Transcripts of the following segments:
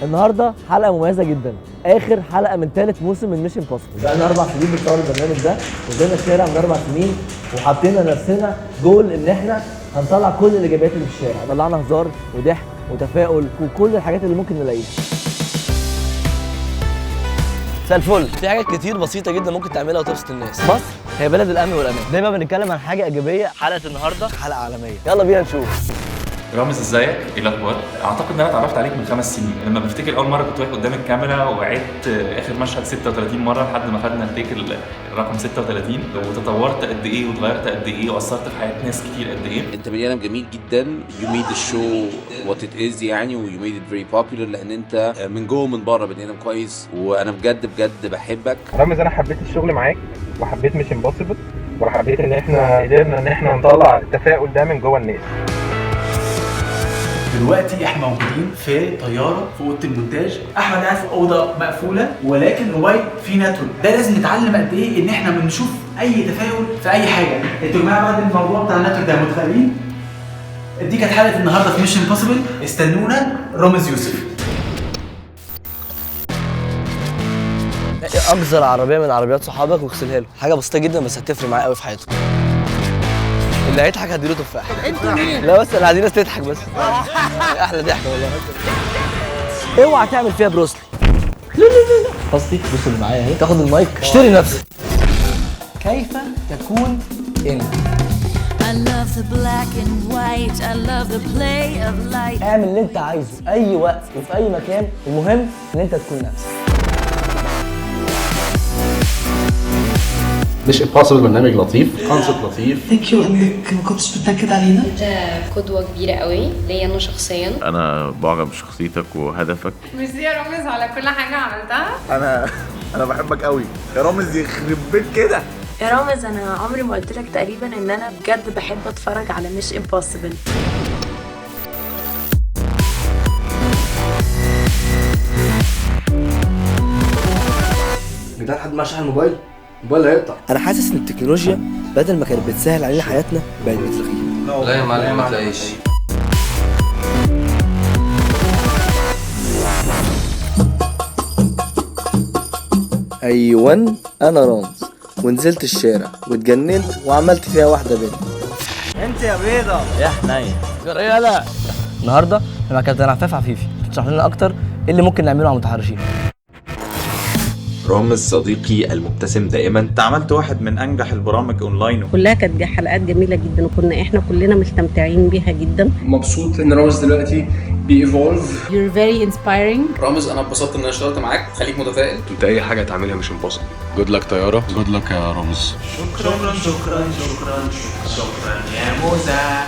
النهارده حلقة مميزة جدا، اخر حلقة من ثالث موسم من Mission Impossible. بقالنا 4 سنين بنصور البرنامج ده، ونزلنا الشارع من 4 سنين وحطينا لنفسنا جول ان احنا هنطلع كل الايجابيات اللي في الشارع. طلعنا هزار وضحك وتفاؤل وكل الحاجات اللي ممكن نلاقيها. مساء الفل. في حاجات كتير بسيطة جدا ممكن تعملها وتبسط الناس. مصر هي بلد الأمن والأمان. دايما بنتكلم عن حاجة إيجابية. حلقة النهاردة حلقة عالمية، يلا بينا نشوف. رامز، ازيك؟ ايه الاخبار؟ اعتقد ان انا اتعرفت عليك من 5 سنين. لما بفتكر اول مرة كنت واقف قدام الكاميرا وعدت اخر مشهد 36 مرة لحد ما خدنا ال take الرقم 36، وتطورت قد ايه واتغيرت قد ايه واثرت في حياة ناس كتير قد ايه. انت بني ادم جميل جدا. you made the show what it is يعني و you made it very popular، لان انت من جوه ومن بره بني ادم كويس، وانا بجد بجد بحبك. رامز، انا حبيت الشغل معاك وحبيت Mission Impossible وحبيت ان احنا قدرنا ان احنا نطلع التفاؤل ده من جوه الناس. دلوقتي احنا موجودين في طيارة في اوضة المونتاج. احمد قاعد في اوضة مقفوله، ولكن الموبايل فيه network. ده لازم نتعلم قد ايه ان احنا بنشوف اي تفاؤل في اي حاجه. انتوا يا جماعة بعد الموضوع بتاع ال network ده متفائلين؟ دي كانت حلقة النهارده في Mission Impossible. استنونا، رامز يوسف. اقذر عربية من عربيات صحابك واغسلها له. حاجة بسيطة جدا بس هتفرق معاه قوي في حياته. اللي هيضحك هديله تفاح. انتوا مين؟ لا بس انا عايزين ناس تضحك بس. احلى ضحك والله. اوعى تعمل فيها بروسلي. لا لا لا لا، قصدي بص اللي معايا اهي. تاخد المايك، اشتري نفسك. كيف تكون انت؟ I love the black and white. I love the play of light. اعمل اللي انت عايزه اي وقت وفي اي مكان، المهم ان انت تكون نفسك. Mission Impossible برنامج لطيف، concept لطيف. thank you انك ما كنتش بتنكد علينا. انت قدوة كبيرة قوي ليا انا شخصيا. انا بعجب بشخصيتك وهدفك. ميرسي يا رامز على كل حاجة عملتها. انا بحبك قوي يا رامز، يخرب بيت كده. يا رامز، انا عمري ما قلت لك تقريبا ان انا بجد بحب اتفرج على Mission Impossible. جدعان، حد معاه شاحن موبايل؟ الموبايل هيقطع. انا حاسس ان التكنولوجيا بدل ما كانت بتسهل علينا حياتنا بقت بتلغيها. لا يا معلم، ما تلاقيش. ايوه، انا رامز ونزلت الشارع واتجننت وعملت فيها واحدة بنت. انت يا بيضة يا حنين يلا. النهارده مع كابتن عفاف عفيفي تشرح لنا اكتر ايه اللي ممكن نعمله على المتحرشين. رامز صديقي المبتسم دائما. انت عملت واحد من انجح البرامج اونلاين. كلها كانت حلقات جميلة جدا، وكنا احنا كلنا مستمتعين بيها جدا. مبسوط ان رامز دلوقتي بي evolve. You're very inspiring. رامز، انا اتبسطت ان انا اشتغلت معاك، خليك متفائل. انت اي حاجة تعملها مش impossible. good luck طياره، good luck يا رامز. شكرا شكرا شكرا شكرا يا موزة.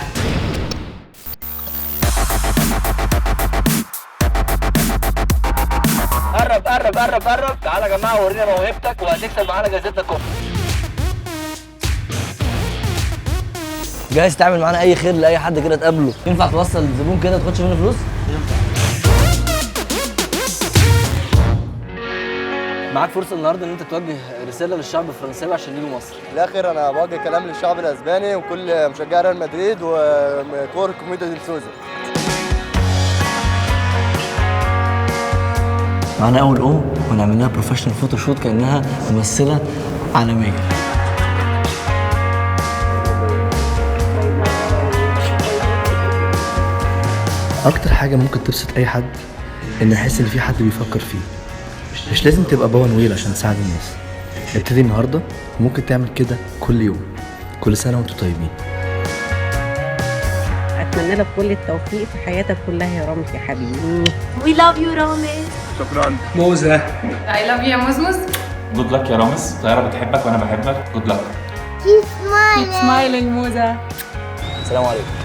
قرب قرب قرب قرب، تعالى يا جماعة ورينا موهبتك وهتكسب معانا جائزتنا كوب. جاهز تعمل معانا اي خير لاي حد كده تقابله؟ ينفع توصل الزبون كده تاخدش منه فلوس؟ ينفع. معاك فرصة النهارده ان انت توجه رسالة للشعب الفرنساوي عشان يجوا مصر. في الاخر انا بوجه كلام للشعب الاسباني وكل مشجعي ريال مدريد وكور كوميدو ديل سوزا. معانا اول ام ونعمل لها professional photoshoot كانها ممثلة عالمية. اكتر حاجة ممكن تبسط اي حد ان يحس ان في حد بيفكر فيه. مش لازم تبقى بون ويل عشان تساعد الناس. ابتدي النهارده، وممكن تعمل كده كل يوم. كل سنة وانتم طيبين. اتمنى لك كل التوفيق في حياتك كلها يا رامز يا حبيبي. We love you رامز. شكرا موزه. I love you يا مزمز. good luck يا رامز، طيارة بتحبك وانا بحبك. good luck. Keep smiling. Keep smiling موزة. السلام عليكم.